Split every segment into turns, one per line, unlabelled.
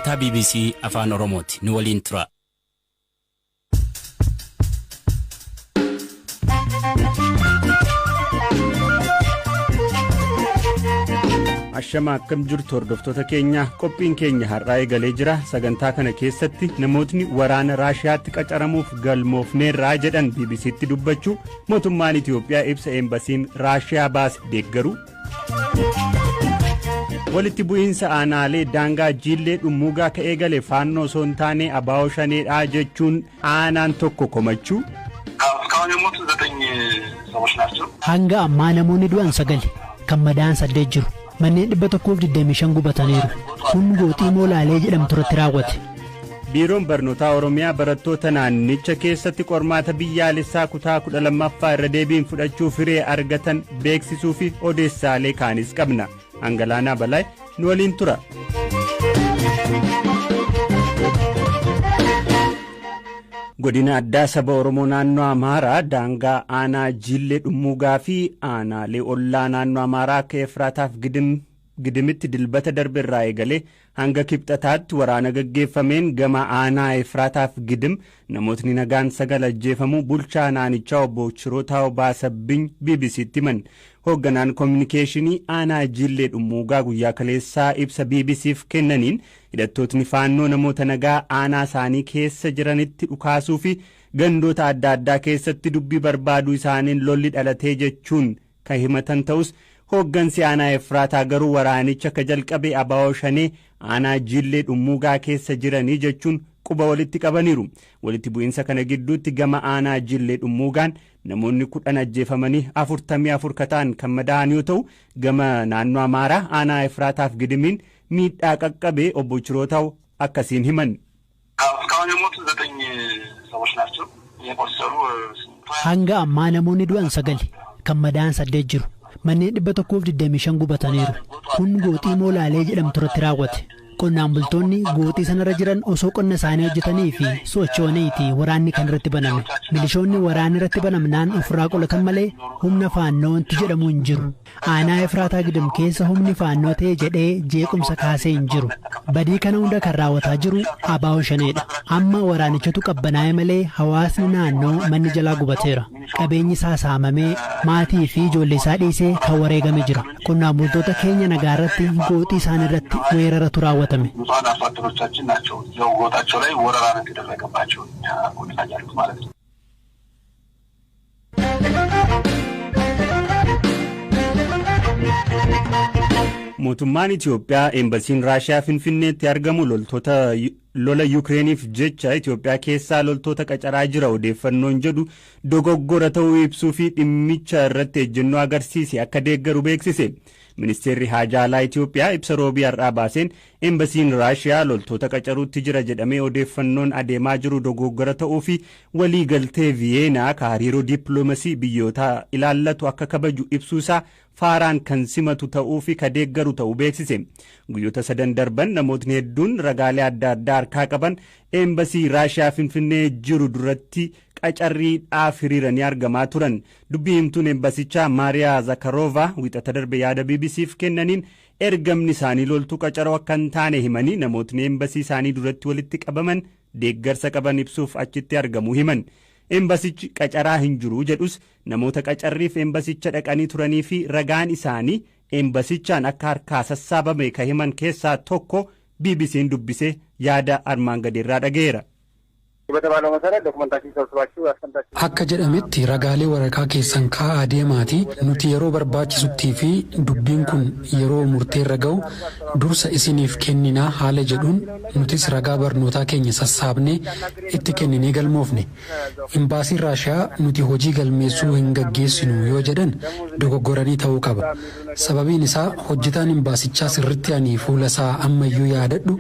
Sagantaa BBC Afaan Oromooti. Nu waliin tura.
Ashama, akkam jirtu hordoftoota keenya? Qophiin keenya har'aa eegalee jira. Sagantaa kana keessatti namootni waraana Raashiyaatti qacaramuuf galmoofneerraa jedhan BBCtti dubbachuu, mootummaan Itiyoophiyaa ibsa eembasiin Raashiyaa baase deeggaru, walitti bu'iinsa aanaalee daangaa Jiillee Dhummuugaa ka eegale Faannoo osoo hin taane Abaa'oo Shaneedhaa jechuun aanaan tokko komachuu.
እስካሁን የሞቱ ዘጠኝ ሰዎች ናቸው።
Hanga ammaa namoonni du'an sagali, kan madaa'an saddeet jiru. Manneen 125 gubataniiru. Kun gooxii Moolaalee jedhamtu irratti raawwate.
Biiroon Barnootaa Oromiyaa barattoota naannicha keessatti qormaata biyyaalessaa kutaa 12ffaa irra deebiin fudhachuuf hiree argatan beeksisuu fi odeessaalee kaanis qabna. Angalaanaa Balaay nu waliin tura. Godina Addaa Saba Oromoo Naannoo Amaaraa daangaa aanaa Jiillee Dhummuugaa fi aanaalee ollaa naannoo Amaaraa akka Efraataaf Gidimitti Dilbata darbe irraa eegalee hanga Kibxataatti waraana gaggeeffameen gama aanaa Efraataaf Gidim namootni nagaan sagal ajjeefamuu bulchaa naannichaa Obbo Chirootaa Baasabbiny BBCtti himan. Hoogganaan koominikeeshinii aanaa Jiillee Dhummuugaa guyyaa kaleessaa ibsa BBCf kennaniin hidhattootni Faannoo namoota nagaa aanaa isaanii keessa jiranitti dhukaasuu fi gandoota adda addaa keessatti dubbii barbaaduu isaaniin lolli dhalatee jechuun kan himatan ta'us, hooggansi aanaa Efraataa garuu waraanicha akka jalqabe Abaa'oo Shanee aanaa Jiillee Dhummuugaa keessa jiranii jechuun quba walitti qabaniiru. Walitti bu'iinsa kana gidduutti gama aanaa Jiillee Dhummuugaan namoonni 10 ajjeefamanii 44 kataan kan madaa'an yoo ta'u, gama naannoo Amaaraa aanaa Efraataaf Gidimiin miidhaa qaqqabee Obbo Chirootaw akkasiin himan.
እስካሁን የሞቱ ዘጠኝ ሰዎች ናቸው። የቆሰሉ
Hanga ammaa namoonni du'an sagali, kan madaa'an saddeet jiru. Manneen 125 gubataniiru. Kun gooxii Moolaalee jedhamtu irratti raawwate. Qonnaan bultoonni gooxii sanarra jiran osoo qonna isaanii hojjetanii fi socho'aniiti waraanni kan irratti baname. Milishoonni waraanni irratti banamnaan ofirraa qolatan malee humna Faannoonti jedhamu hin jiru. Aanaa Efraataa Gidim keessa humni Faannoo ta'e jedhee jeequmsa kaasee hin jiru. Badii kana hunda kan raawwataa jiru Abaa'oo Shaneedha. Amma waraanichatu qabbanaa'e malee hawaasni naannoo manni jalaa gubateera. Qabeenyi isaa saamamee maatii fi ijoollee isaa dhiisee kan wareegame jira. Qonnaan bultoota keenya nagaa irratti gooxii isaan irratti weeraratu raawwatame.
ንጹሐን አርሶ አደሮቻችን ናቸው። እዚያው ጎጣቸው ላይ ወረራ ነው የተደረገባቸው እኛ ጎጥ ላይ ያሉት ማለት ነው።
Mootummaan Itiyoophiyaa eembasiin Raashiyaa Finfinneetti argamu loltoota lola Yukireeniif jecha Itiyoophiyaa keessaa loltoota qacaraa jira odeeffannoon jedhu dogoggora ta'uu ibsuu fi dhimmicha irratti ejjennoo agarsiise akka deeggaru beeksise. Ministeerri Haajaa Alaa Itiyoophiyaa ibsa Roobii har'aa baaseen eembasiin Raashiyaa loltoota qacaruutti jira jedhamee odeeffannoon adeemaa jiru dogoggora ta'uu fi waliigaltee Viyeenaa ka hariiroo dippiloomasii biyyoota ilaallatu akka kabaju ibsuusaa faaraan kan simatu ta'uu fi ka deeggaru ta'uu beeksise. Guyyoota sadan darban namootni hedduun ragaalee adda addaa harkaa qaban eembasii Raashiyaa Finfinnee jiru duratti qacarriidhaaf hiriiranii argamaa turan. Dubbii himtuun eembasichaa Maariyaa Zakaroova Wixata darbe yaada BBCf kennaniin ergamni isaanii loltuu qacaroo akka hin taane himanii, namootni eembasii isaanii duratti walitti qabaman deeggarsa qaban ibsuuf achitti argamuu himan. Eembasichi qacaraa hin jiru jedhus, namoota qacarriif eembasicha dhaqanii turanii fi ragaan isaanii eembasichaan akka harkaa sassaabame ka himan keessaa tokko BBC'n dubbisee yaada armaan gadeerraa dhaga'eera.
በተባለው መሰረት ዶክመንታችን ሰብስባችሁ አስቀምጣችሁ
Akka jedhametti ragaalee waraqaa keessan kaa'aa deemaati, nuti yeroo barbaachisuttii fi dubbiin kun yeroo murteerra ga'u dursa isiniif kenninaa haala jedhuun nutis ragaa barnootaa keenya sassaabnee itti kenninee galmoofne. Imbaasiin Raashiyaa nuti hojii galmeessuu hin gaggeessinu yoo jedhan dogoggoranii ta'uu qaba. Sababiin isaa hojjetaan imbaasichaa sirritti ani fuula isaa ammayyuu yaadadhu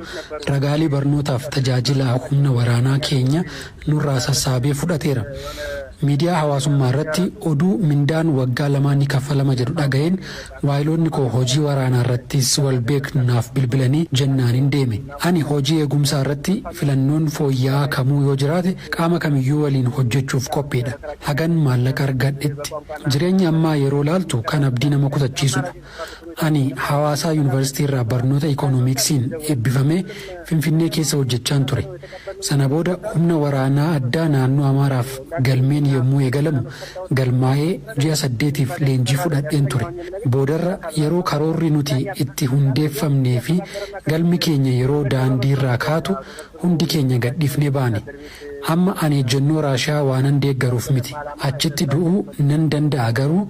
ragaalee barnootaaf tajaajila humna waraanaa keenya nurraa sassaabee fudhateera. Miidiyaa hawaasummaa irratti oduu mindaan waggaa lamaa ni kaffalama jedhu dhaga'een waayiloonni koo hojii waraanaa irrattis wal beeknaaf bilbilanii jennaan hin deeme. Ani hojii eegumsaa irratti filannoon fooyya'aa kamuu yoo jiraate qaama kamiyyuu waliin hojjechuuf qophiidha. Hagan maallaqa argadhetti. Jireenya ammaa yeroo laaltu kan abdii nama kutachiisudha. Ani Hawaasaa Yuunivarsiitii irraa barnoota ikoonomiksiin eebbifamee Finfinnee keessa hojjechaan ture. Sana booda humna waraanaa addaa naannoo Amaaraaf galmeen yommuu eegalamu galmaa'ee ji'a 8f leenjii fudhadheen ture. Boodarra yeroo karoorri nuti itti hundeeffamnee fi galmi keenya yeroo daandii irraa kaatu hundi keenya gadhiifnee baane. Amma ani ejjennoo Raashiyaa waanan deeggaruuf miti. Achitti du'uu nan danda'a, garuu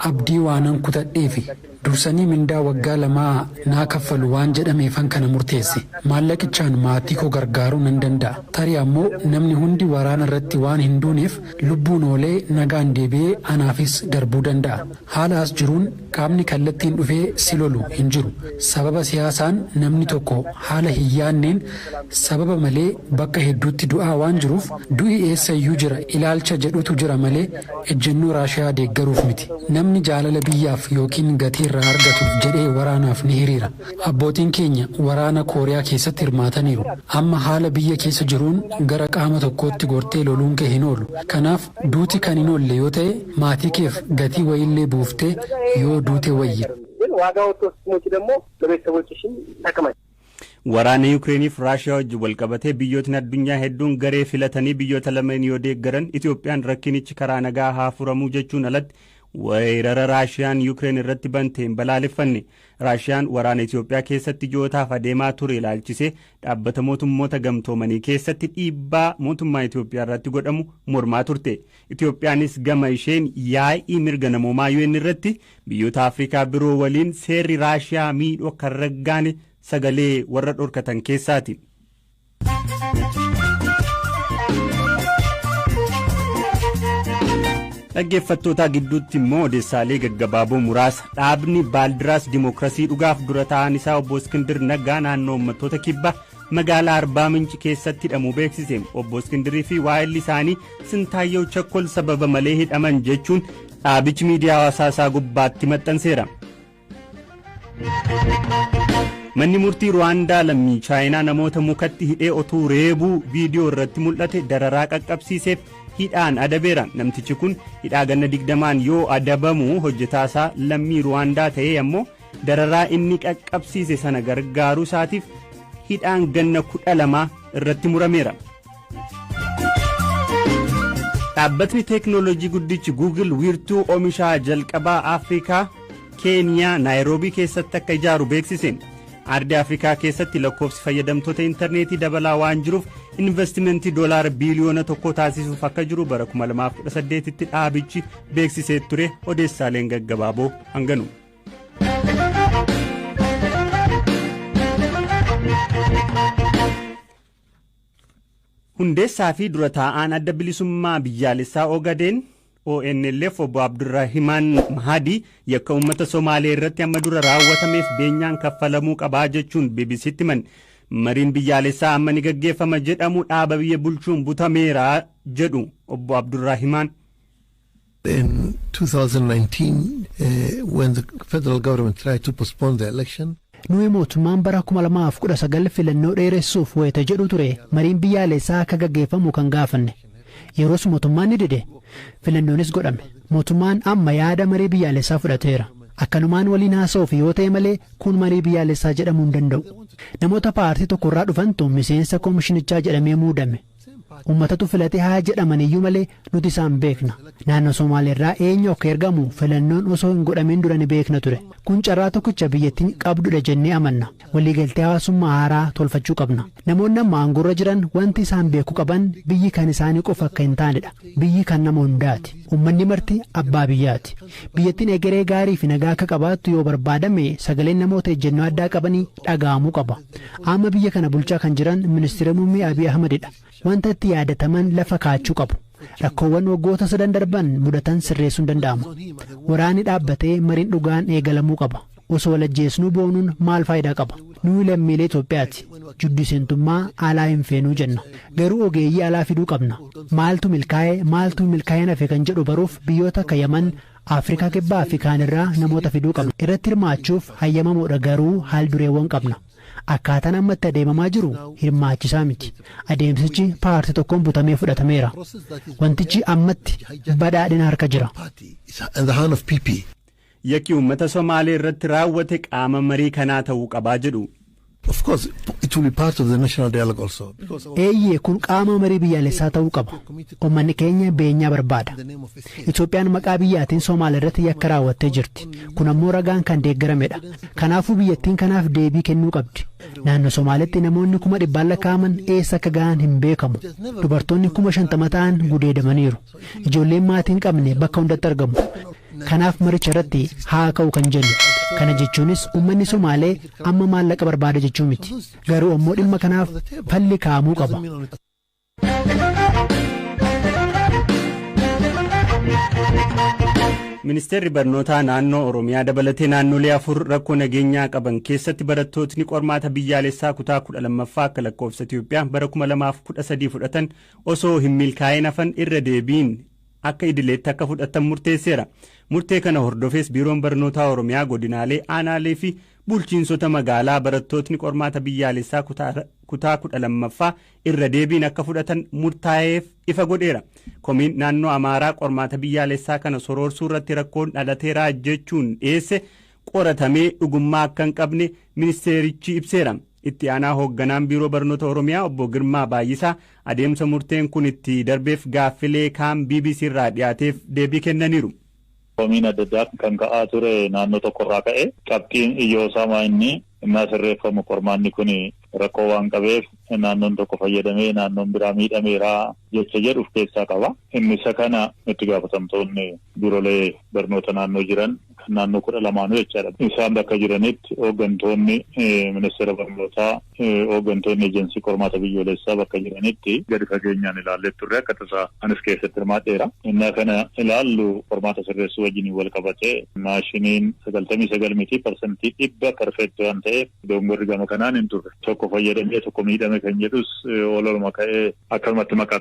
abdii waanan kutadheefi dursanii mindaa waggaa 2 naa kaffalu waan jedhameefan kana murteesse. Maallaqichaan maatii koo gargaaruu nan danda'a. Tarii ammoo namni hundi waraana irratti waan hin duuneef lubbuun oolee nagaan deebi'ee anaafis darbuu danda'a. Haala as jiruun qaamni kallattiin dhufee si lolu hin jiru. Sababa siyaasaan namni tokko haala hin yaadneen sababa malee bakka hedduutti du'aa waan jiruuf du'i eessayyuu jira ilaalcha jedhutu jira malee ejjennoo Raashiyaa deeggaruuf miti. Namni jaalala biyyaaf yookiin gatii irraa argatuuf jedhee waraanaaf ni hiriira. Abbootiin keenya waraana Kooriyaa keessatti hirmaataniiru. Amma haala biyya keessa jiruun gara qaama tokkootti gortee loluun kee hin oolu. Kanaaf duuti kan hin oolle yoo ta'e maatii keef gatii wayiillee buuftee yoo duute wayya.
ዋጋ ወጥቶ ስትሞቺ ደግሞ ለቤተሰቦችሽም ጠቅመሽ
Waraana Yukireeniif Raashiyaa wajjin walqabatee biyyootni addunyaa hedduun garee filatanii biyyoota lameen yoo deeggaran, Itoophiyaan rakkinichi karaa nagaa haa furamuu jechuun alatti weerara Raashiyaan Yukireen irratti bante hin balaaleffanne. Raashiyaan waraana Itoophiyaa keessatti ji'ootaaf adeemaa ture ilaalchisee dhaabbata mootummoota gamtoomanii keessatti dhiibbaa mootummaa Itoophiyaa irratti godhamu mormaa turte. Itoophiyaanis gama isheen yaa'ii mirga namoomaa UN irratti biyyoota Afrikaa biroo waliin seerri Raashiyaa miidhuu akka hin raggaane sagalee warra dhorkatan keessaati. Dhaggeeffattootaa, gidduutti immoo odeessaalee gaggabaaboo muraasa. Dhaabni Baaldiraas Dimookiraasii Dhugaaf dura ta'an isaa obbo Iskindir Naggaa naannoo uummattoota Kibbaa magaalaa Arbaa Minci keessatti hidhamuu beeksise. Obbo Iskindirii fi waa'illi isaanii Sintaayyoo Chakkol sababa malee hidhaman jechuun dhaabichi miidiyaa hawaasaa isaa gubbaatti maxxanseera. Manni murtii Ruwaandaa lammii Chaayinaa namoota mukatti hidhee otuu reebuu viidiyoo irratti mul'ate dararaa qaqqabsiiseef hidhaan adabeera. Namtichi kun hidhaa ganna 20n yoo adabamu, hojjetaasaa lammii Ruwaandaa ta'ee ammoo dararaa inni qaqqabsiise sana gargaaruu isaatiif hidhaan ganna 12 irratti murameera. Dhaabbatni teeknooloojii guddichi Google wiirtuu oomishaa jalqabaa Afrikaa Keeniyaa Naayiroobii keessatti akka ijaaru beeksise. Ardii Afrikaa keessatti lakkoofsi fayyadamtoota intarneetii dabalaa waan jiruuf investimentii doolaara biiliyoona 1 taasisuuf akka jiru bara 2018tti dhaabichi beeksisee ture. Odeessaaleen gaggabaaboo hanganu. Hundeessaa fi dura taa'aan Adda Bilisummaa Biyyaalessaa Ogadeen ONLF obbo Abdurrahimaan Mahadi yakka uummata Somaalee irratti amma dura raawwatameef beenyaan kaffalamuu qabaa jechuun BBCtti himan. Mariin biyyaalessaa amma ni gaggeeffama jedhamu dhaaba biyya bulchuun butameera jedhu obbo Abdurrahimaan.
In 2019, when the federal government tried to postpone the election,
Nuyi mootummaan bara 2019 filannoo dheeressuuf wayita jedhu ture mariin biyyaalessaa akka gaggeeffamu kan gaafanne. Yeroos mootummaan ni dide. Filannoonis godhame. Mootummaan amma yaada marii biyyaalessaa fudhateera. Akkanumaan waliin haasa'uuf yoo ta'e malee kun marii biyyaalessaa jedhamuu hin danda'u. Namoota paartii tokkorraa dhufantu miseensa koomishinichaa jedhamee muudame. Uummatatu filate haa jedhaman iyyuu malee nuti isaan beekna. Naannoo Somaaleerraa eenyu akka ergamu filannoon osoo hin godhamin dura ni beekna ture. Kun carraa tokkicha biyyattiin qabdudha jennee amanna. Waliigaltee hawaasummaa haaraa tolfachuu qabna. Namoonni amma aangoorra jiran wanti isaan beekuu qaban biyyi kan isaanii qofa akka hin taanedha. Biyyi kan nama hundaati. Uummanni marti abbaa biyyaati. Biyyattiin egeree gaarii fi nagaa akka qabaattu yoo barbaadame sagaleen namoota ejjennoo addaa qabanii dhaga'amuu qaba. Amma biyya kana bulchaa kan jiran Ministeera Muummee Abiy Ahmedidha. Wanta itti yaadataman lafa kaachuu qabu. Rakkoowwan waggoota sadan darban mudatan sirreessuun danda'ama. Waraanni dhaabbatee mariin dhugaan eegalamuu qaba. Osoo walajjeesnuu boonuun maal faayidaa qaba? Nuyi lammiilee Itoophiyaati. Jiddu seentummaa alaa hin feenuu jenna. Garuu ogeeyyii alaa fiduu qabna. Maaltu milkaa'ee, maaltu milkaa'ee hafe kan jedhu baruuf biyyoota akka Yaman, Afrikaa Kibbaa fi kaan irraa namoota fiduu qabna. Irratti hirmaachuuf hayyamamoodha, garuu haal dureewwan qabna. Akkaataan amma itti adeemamaa jiru hirmaachisaa miti. Adeemsichi paartii tokkoon butamee fudhatameera. Wantichi ammatti badhaadhina harka jira.
In the hand of PP.
Yakki uummata Somaalee irratti raawwate qaama marii kanaa ta'uu qabaa jedhu.
Of course, it will be part of the national dialogue also.
Eeyyee, kun qaama marii biyyaalessaa ta'uu qaba. Uummanni keenya beenyaa barbaada. Itoophiyaan maqaa biyyaatiin Somaaliyaa irratti yakka raawwattee jirti. Kun ammoo ragaan kan deeggaramedha. Kanaafuu biyyattiin kanaaf deebii kennuu qabdi. Naannoo Somaalitti namoonni 100,000 lakkaa'aman eessa akka gahan hin beekamu. Dubartoonni 50,000 ta'an gudeedamaniiru. Ijoolleen maatii hin qabne bakka hundatti argamu. Kanaaf maricha irratti haa ka'u kan jennu. Kana jechuunis uummanni Somaalee amma maallaqa barbaada jechuu miti. Garuu ammoo dhimma kanaaf falli kaa'amuu qaba.
Ministeerri barnootaa naannoo Oromiyaa dabalatee naannolee afur rakkoo nageenyaa qaban keessatti barattootni qormaata biyyaalessaa kutaa 12ffaa akka lakkoofsa Itoophiyaa bara 2013 fudhatan osoo hin milkaa'in hafan irra deebiin akka idileetti akka fudhatan murteesseera. Murtee kana hordofees Biiroon Barnootaa Oromiyaa godinaalee, aanaalee fi bulchiinsota magaalaa barattootni qormaata biyyaalessaa kutaa 12ffaa irra deebiin akka fudhatan murtaa'eef ifa godheera. Komiin naannoo Amaaraa qormaata biyyaalessaa kana soroorsuu irratti rakkoon dhalateera jechuun dhiyeesse qoratamee dhugummaa akka hin qabne ministeerichi ibseera. Itti aanaa hoogganaan Biiroo Barnoota Oromiyaa Obbo Girmaa Baay'isaa adeemsa murteen kun itti darbeef gaaffilee kaan BBC irraa dhiyaateef deebii kennaniiru.
Komiin adda addaa kan ka'aa ture naannoo tokkorraa ka'e, qabxiin ijoo isaa inni innaa sirreeffamu qormaanni kun rakkoo waan qabeef naannoon tokko fayyadamee naannoon biraa miidhameera jecha jedhu of keessaa qaba. Inni isa kana itti gaafatamtoonni biiroolee barnoota naannoo jiran kan naannoo 12nuu jechaadha. Isaan bakka jiranitti hooggantoonni ministeera barnootaa, hooggantoonni ejensii qormaata biyyoolessaa bakka jiranitti gadi fageenyaan ilaallee turre, akka tasaa anis keessatti hirmaadheera. Innaa kana ilaallu qormaata sirreessuu wajjin wal qabatee maashiniin 99 miti, 100% perfect waan ta'eef dogongorri gama kanaan hin turre. Tokko fayyadamee tokko miidhame kan jedhus ololuma ka'ee akkanumatti maqaa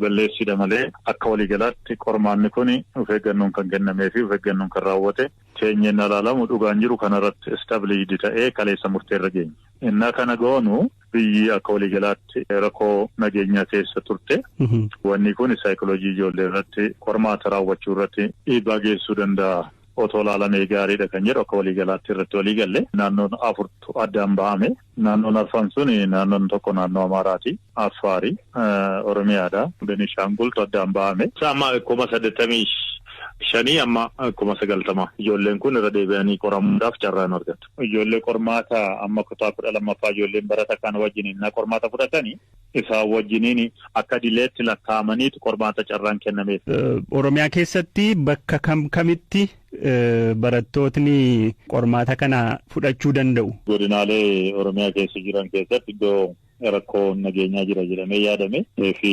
balleessidha malee, akka waliigalaatti qormaanni kun of eeggannoon kan kennamee fi of eeggannoon kan raawwate teenyeen ilaalamu dhugaan jiru kanarratti established ta'ee kaleessa murteerra geenye. Innaa kana goonu biyyi akka waliigalaatti rakkoo nageenyaa keessa turte. Wanni kun saayikoloojii ijoollee irratti, qormaata raawwachuu irratti dhiibbaa geessuu danda'a. Otoo ilaalamee gaariidha kan jedhu akka waliigalaatti irratti waliigalle naannoon afurtu addaan bahame. Naannoon arfan sun, naannoon tokko naannoo Amaaraati, Affaarii, Oromiyaadha, Benishaangultu addaan bahame. Amma 85,000 amma 90,000 ijoolleen kun irra deebi'anii qoramuudhaaf carraa hin argatu. Ijoollee qormaata amma kutaa 12ffaa ijoolleen barata kan wajjiniin innaa qormaata fudhatanii isaan wajjiniin akka dileetti lakkaa'amaniitu qormaata carraan kennameef.
Oromiyaa keessatti bakka kam kamitti barattootni qormaata kana fudhachuu danda'u?
Godinaalee Oromiyaa keessa jiran keessatti iddoo rakkoo nageenyaa jira jedhamee yaadame fi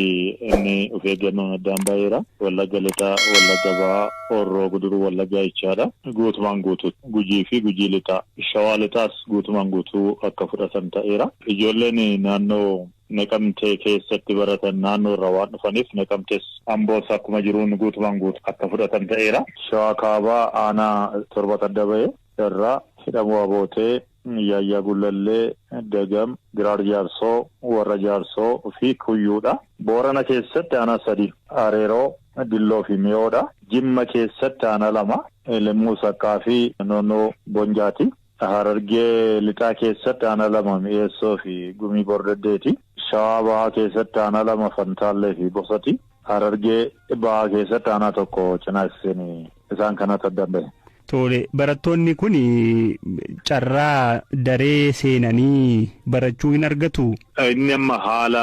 inni of eeggannoon addaan baheera. Wallagga Lixaa, Wallagga Bahaa, Horroo Guduruu Wallaggaa jechaadha. Guutumaan guutuu Gujii fi Gujii Lixaa. Shawaa Lixaas guutumaan guutuu akka fudhatan ta'eera. Ijoolleen naannoo Naqamtee keessatti baratan naannoo irraa waan dhufaniif Naqamtees Amboos akkuma jiruun guutumaan guutuu akka fudhatan ta'eera. Shawaa Kaabaa aanaa torba adda bahe irraa Hidhamuu Abootee, Yaayyaa Gullallee, Dagam, Giraar Jaarsoo, Warra Jaarsoo fi Kuyyuudha. Boorana keessatti aanaa sadi, Areeroo, Dilloo fi Mi'oodha. Jimma keessatti aanaa lama, Limmuu Saqqaa fi Noonnoo Bonjaati. Harargee Lixaa keessatti aanaa lama, Mi'eessoo fi Gumii Bordeddeeti. Shawaa Bahaa keessatti aanaa lama, Fantaallee fi Bosati. Harargee Bahaa keessatti aanaa tokko, Cinaakseen, isaan kanatti addaan bahe.
Tole, barattoonni kun carraa daree seenanii barachuu hin argatu.
Inni amma haala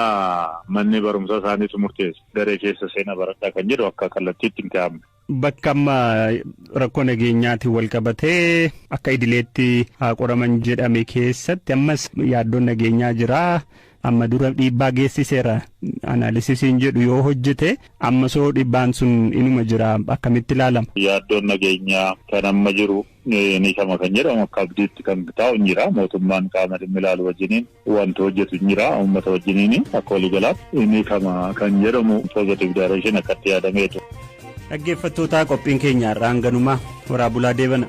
manni barumsaa isaaniitu murteessa. Daree keessa seenaa baradhaa kan jedhu akka kallattiitti hin kaa'amne.
Bakka amma rakkoo nageenyaatiin wal qabatee akka idileetti haa qoraman jedhame keessatti ammas yaaddoon nageenyaa jira. Amma dura dhiibbaa geessiseera analysis iin jedhu yoo hojjete, amma soo dhiibbaan sun inuma jira, akkamitti ilaalama?
Yaaddoon nageenyaa kan amma jiru ni kama kan jedhamu akka abdiitti kan taa'u hin jira. Mootummaan qaama dhimmi ilaalu wajjiniin wanti hojjetu hin jira. Uummata wajjiniin akka waliigalaatti ni kama kan jedhamu positive direction akkatti yaadameetu.
Dhaggeeffattootaa, qophiin keenya har'aan ganuma horaa bulaa deebana.